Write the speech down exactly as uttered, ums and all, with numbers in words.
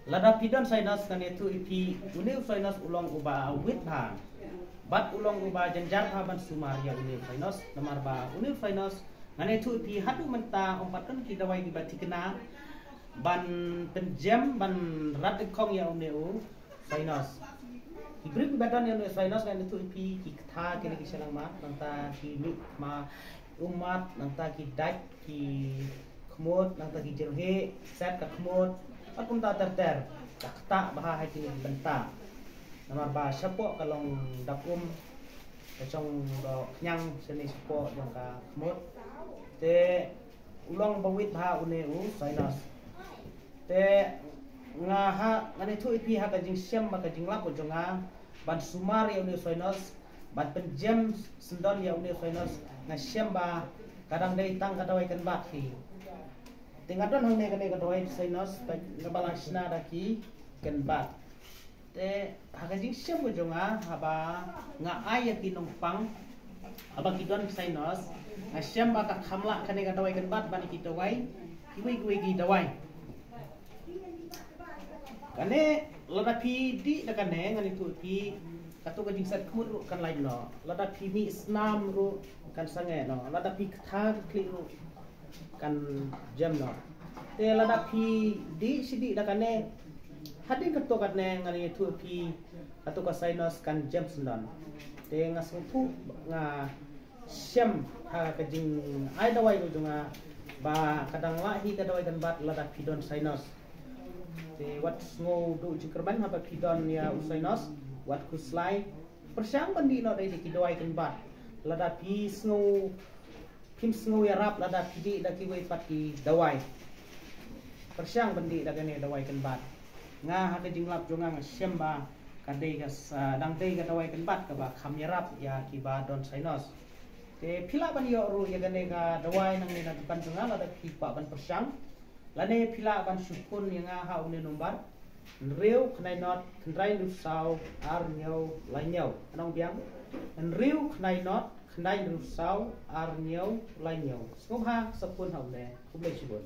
Lada phi don sinus, ngan ïathuh ïa phi, une u sinus u long uba wit bha bad u long uba jynjar bha ban sumar ïa une u sinus. Namar ba une u sinus, ngan ïathuh ïa phi, haduh mynta ym pat don ki dawai kiba thikna ban pynjem, ban rat dkhong ïa une u sinus. Ki briew kiba don ïa une u sinus, ngan ïathuh ïa phi, ki ktha, ki ne ki shalangmat, nangta ki mih ma ummat, nangta ki dait, ki khmut, nangta ki jyrhieh, set ka khmut, bad kumta ter ter. Ka ktah bha ha kine ki bynta. Namar ba shapoh ka long dap um, ka shong doh khñiang shane shapoh jong ka khmut. Te u long ba wit bha une u sinus. Te nga ha, ngan ïathuh ïa phi ha ka jingshem bad ka jinglap jong nga ban sumar ïa une u sinus, ban pynjem syndon ïa une u sinus, nga shem ba ka dang dei tang ka dawai kynbat hi. Te nga don hangne kane ka dawai sinus, ba nga ba la shna da ki kynbat. Te ha ka jingshem ka jong nga, haba nga ai ïa ki nongpang, haba ki don sinus, nga shem ba ka kham lah kane ka dawai kynbat ban ki dawai, kiwei kiwei ki dawai. Kane, lada phi dih da kane, ngan ïathuh ïa phi, kato ka jingset khmut ruh kan lait noh. Lada phi mih snam ruh kan sangeh noh. Lada phi ktha khlieh ruh kan jem noh. Te lada phi dih shi dih da kane, hadien kato katne ngan ïathuh ïa phi, kato ka sinus kan jem syndon. Te nga sngewthuh, nga shem ha ka jingai dawai ka jong nga ba ka dang lah hi ka dawai kynbat lada phi don sinus. Te wat sngew duh jingkyrmen haba phi don ïa u sinus, wat khuslai. Pyrshang ban dih noh da ki dawai kynbat. Lada phi sngew, phim sngew ïarap lada phi dih da kiwei pat ki dawai. Pyrshang ban dih da kane dawai kynbat. Nga ha ka jinglap jong nga nga shem ba ka dei ka sa, dang dei ka dawai kynbat kaba kham ïarap ïa kiba don sinus. Te phi lah ban ïoh ruh ïa kane ka dawai nangne na dukan jong nga lada phi kwah ban pyrshang. Lane phi lah ban shu phone ïa nga ha une number: hynriew khyndai nod khyndai hynriew saw ar hynñiew lai hynñiew. Ngan ong biang: hynriew khyndai nod khyndai hynriew saw ar hynñiew lai hynñiew. Sngewbha sa phone ha une. Khublei shibun.